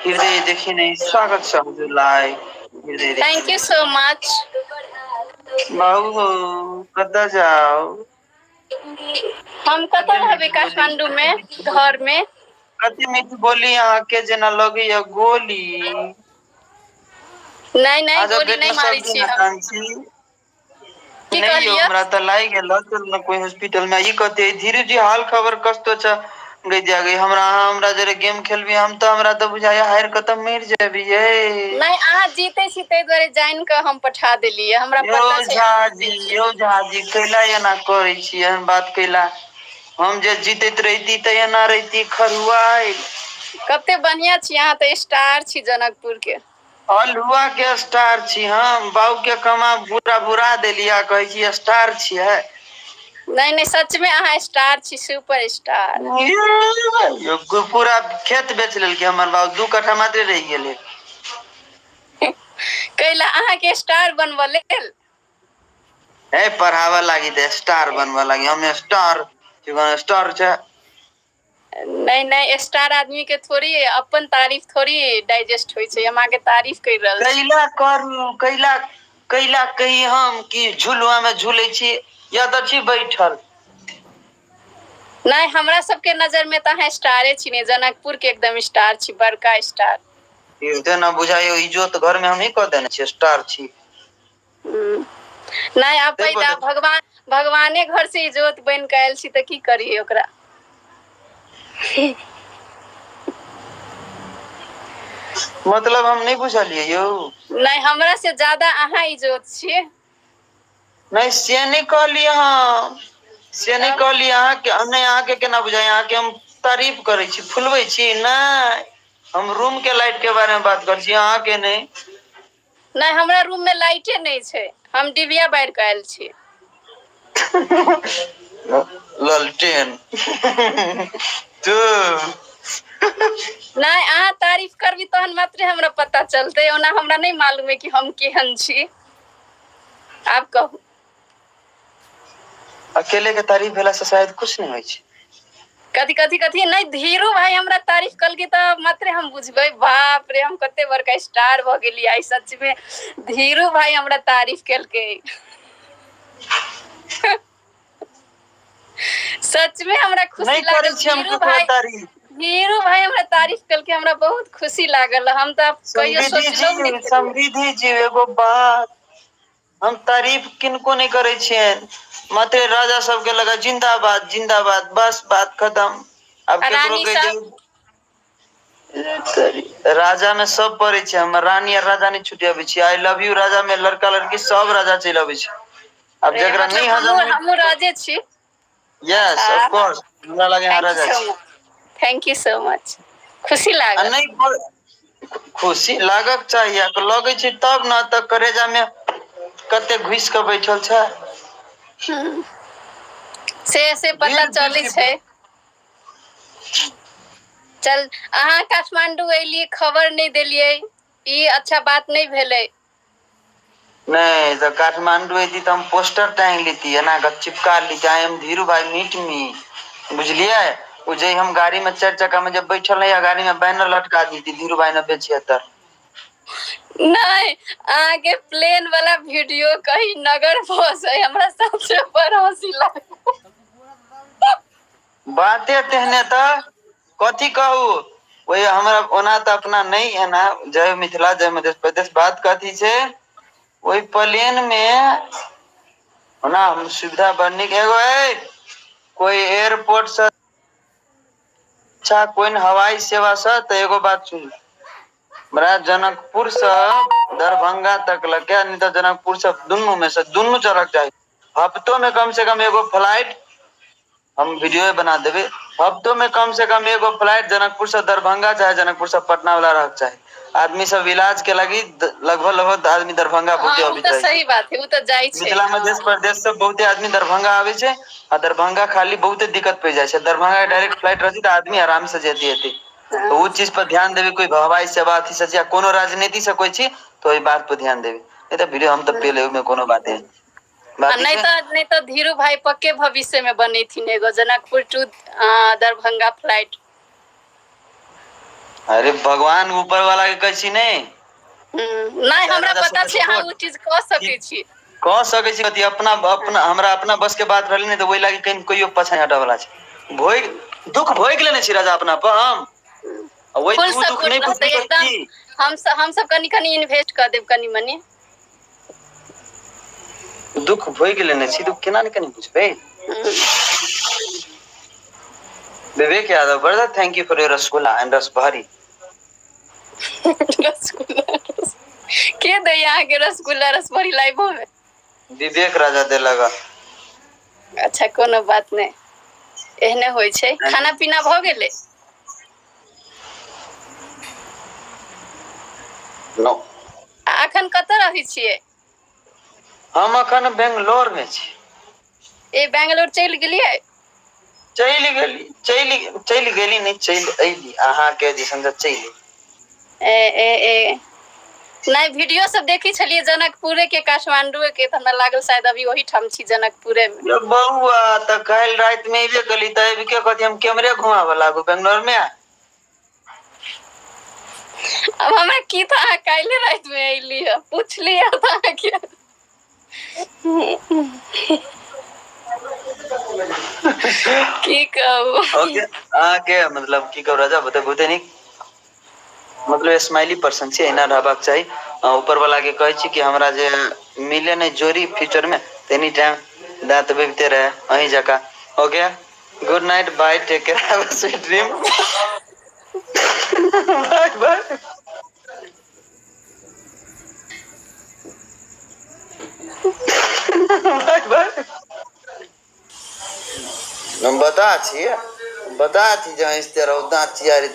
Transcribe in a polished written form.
हृदयदेखि नै स्वागत छ हजुरलाई। हृदयदेखि thank नै। You so much. बाबु हौ, कतऽ जाउ? हम कतऽ कते रहबै मीठ बोली, काठमाण्डू कते मे मीठ बोली, घर मे। कते मीठ बोली अहाँके जेना लगैया गोली। नहि नहि आज गोली भेट नहि सब मारै दिन छी हम। आकांक्षी। की नहि यौ, कहलियै? हमरा तऽ लागि गेल चल कोई हॉस्पिटल मे ई कहते धीरू जी हाल खबर कस्तो छ गई जागे। हमरा अहाँ हमरा जरे गेम खेलबी, हम तऽ हमरा तऽ बुझाय हारि कऽ तऽ मरि जेबी यै। नहि, अहाँ जीते छी ताहि दुआरे जानि कऽ हम पठा देलियै, हमरा यौ पता छै झा अहाँ जी, जीतै छी। यौ झा जी, कैला एना करै छी? एहन बात कैला? हम जे जीतैत रहिती तऽ एना रहिती खरुआल? कते बढ़िआं छी अहाँ तऽ स्टार छी जनकपुर के। अल्हुआ के स्टार छी हम? बाउ के कमा भूरा भूरा देलियै, कहै छी स्टार छियै। नहि नहि, सचमे अहाँ स्टार छी, सुपर स्टार। पूरा खेत बेच लेलकै हमर बाप, 2 कट्ठा मात्रे रहि गेलै। कैला? अहाँके स्टार बनबऽ लेल। हे, पढ़ाबऽ लागी तऽ स्टार बनबऽ लागी हम स्टार स्टार छै। नहि नहि, स्टार आदमी के थोड़ी अपन तारीफ थोड़ी डाइजेस्ट होइ छै। हम अहाँके तारीफ करि रहल छी। कैला करू? कैला कैला कही हम कि झुलुआमे झूलै छी या तऽ छी बैठल? नहि, हमरा सबके नजर मे तऽ अहाँ स्टारे छी ने, जनकपुर के एकदम स्टार छी, बड़का स्टार। जेना बुझाइयो इजोत घर मे हमही कऽ देने छियै, स्टार छी। ह नहि ताहि आब पर भगवान भगवाने घर से इजोत बनि कऽ आयल छी तऽ की करियै ओकरा। मतलब हम नहि बुझलियै यौ। नहि, हमरा से ज्यादा अहाँ इजोत छियै। नहि, से नहि कहलियै हम, से नहि तब कहलियै अहाँके। नहि, अहाँके केना बुझाइ? अहाँके हम तारीफ करै छी, फुलबै छी नहि। हम रूम के लाइट के बारे मे बात करै छी, अहाँ के नहि। नहि, हमरा रूम मे लाइटे नहि छै, हम डिबिया बारि कऽ आयल छी। ललटेन तू। नहि, अहाँ तारीफ करबी तहन मात्रे हमरा पता चलतै, ओना हमरा नहि मालूम है कि हम केहन छी। आब कहू। अकेले के तारीफ भेला से शायद कुछ नहि होइ छै। कथी कथी कथी? नहि, धीरू भाई हमरा तारीफ कलकै तऽ मात्रे हम बुझबै। बाप रे, हम कते बड़का स्टार भऽ गेलियै आइ। सचमे धीरू भाई हमरा तारीफ केलकै। सचमे हमरा खुशी नहि करै लागल छी हम धीरू ककरो भाई। तारीफ। धीरू भाई हमरा तारीफ केलकै, हमरा बहुत खुशी लागल। हम तऽ कहियो समृद्धि सोचलहुँ नहि जी, छलियै। समृद्धि जी, एगो बात, हम तारीफ किनको नहि करै छियनि, मात्र राजा सबके लग जिन्दाबाद जिन्दाबाद, बस बात खतम। आब आ केकरो रानी कहि सब? दियौ राजा मे सब पढ़ै छै। हमर रानी आ राजा नहि छुटबे छै। I love you राजा मे लड़का लड़की सब राजा चलि अबै छै। आब रे जकरा मतलब नहि हमहूँ हजम होइ। हमहूँ राजे छी। यस अच्छा, ऑफकोर्स, हमरा लागै अहाँ thank you राजा सो छी। Much, thank you so much, खुशी आ लागल। नहि, खुशी लागक चाही आ लगै छै तब ने तऽ करेजा मे कते घुस कऽ बैठल छै। ह से से पता ढेर चलै ब्यूटीफुल। छै। चल, अहाँ काठमाण्डू एलियै, खबर नहि देलियै, ई अच्छा बात नहि भेलै। नहि तऽ काठमांडू एती तऽ हम पोस्टर टांगि लेती एना क चिपका लीती, I am Dhiru भाई मीट मी। बुझलियै? ओ जे हम गाड़ी में चारि चक्का मे जे बैठल रहै गाड़ी में बैनर लटका दैती, धीरू भाई नब्बे 76। नहि, अहाँके प्लेन वाला वीडियो कही नगर बस है, हमरा सबसे बड़ हँसी लागल। बाते तेहने तऽ कथी कहू। ओहि हमरा ओना तऽ अपना नहि एना। जय मिथिला जय मध्य प्रदेश। बात कथी छै ओहि प्लेन मे? ओना हम सुविधा बड़ नीक एगो कोई एयरपोर्ट सँ अच्छा, कोइ हवाई सेवा सँ तऽ एगो बात सुन। हमरा जनकपुरसँ दरभंगा तक लके नहि तऽ जनकपुर से दुनू मे से दुनू चलक चाही। हफ्तो मे कम से कम एगो फ्लाइट, हम वीडियो बना देबै। हफ्तो मे कम से कम एगो फ्लाइट जनकपुर से दरभंगा चाहे जनकपुर से पटना वाला रहक चाही। आदमी सब इलाज के लागी लगभग लगभग आदमी दरभंगा हँ, बहुते ओ अबैत तऽ रहै छै। सही बात है, ओ तऽ जाइ छै मिथिला हँ। मध्य प्रदेश सब बहुते आदमी दरभंगा आबै छै आ दरभंगा खाली बहुते दिक्कत पड़ जाइ छै। दरभंगा हँ डायरेक्ट फ्लाइट रहत तऽ आदमी आराम से जती एती। तऽ हँ ओ चीज पर ध्यान देबै। कोइ हवाई सेवा अथी या कोनो राजनीति से कोइ छी तऽ ओहि बात पर ध्यान देबै। नहि तऽ भीड़ हम तऽ पेलेमे कोनो बाते आ बात ई नहि छै। तऽ नहि तऽ धीरू भाई पक्के भविष्य मे बनेथिन एगो जनकपुर टू दरभंगा फ्लाइट। अरे भगवान ऊपर वाला के कहै छी नहि। नहि, चाहे हमरा राजा पता सबके छै अहाँ सपोर्ट ओ चीज कऽ सकै छी। कऽ सकै छी अथी अपना अपना हमरा अपना बस के बात रहलै ने, तऽ ओहि लागी कहीं कहियो पाछा हटऽ वाला छै। भोगि दुःख भोगि लेने छी राजा अपना पर हम। आ ओहि फुल तू दुःख सपोर्ट नहि रहतै बुझबही तऽ एकदम। की। हमसब कनि कनि इन्वेस्ट कऽ देब कनि मनि। दुःख भोगि लेने छी तऽ केना ने कनि बुझबै। हूँ। Vivek Yadav brother, thank you for your rasgulla and rasbhari. Rasgulla के दैया अहाँके रसगुल्ला रसभरी लाइबो मे? विवेक राजा देलक। अच्छा कोनो बात नहि, एहने होइ छै। खाना पीना भऽ गेलै? नो। आ एखन कतऽ रहै छियै? हम अखन बेंगलोर मे छी। ए बैंगलोर चलि गेलियै? चलि गेली, चलि चलि गेली नहि, चलि अयली अहाँके दिसन से चलि एली। ए ए ए नहि, वीडियो सब देखै छलियै जनकपुरे के, काठमांडुए के, तऽ हमरा लागल शायद अभी ओहि ठाम छी जनकपुरे मे। यौ बौआ, तऽ काल्हि राति मे एबे केली तऽ आबि के कहती हम कैमरे घुमाबऽ लागू बेंगलोर मे। आब हमरा की था अहाँ काल्हि रातिमे अयली ह, पुछलियै तऽ अहाँके। की कहू। ओके, अहाँके मतलब की कहू राजा, बहुते बहुते नीक, मतलब स्माइली पर्सन छी, एना रहबाक चाही। ऊपर वाला के कहै छी कि हमरा जे मिले नहि जोड़ी फ्यूचर मे, तऽ एनी टाइम दाँत बबिते रहे अहीं जकाँ। Okay, good night, bye, take care, have a sweet dream, bye bye. Bye bye. हम बता छी, बता छी जे हँसिते रहू दाँत चियारी।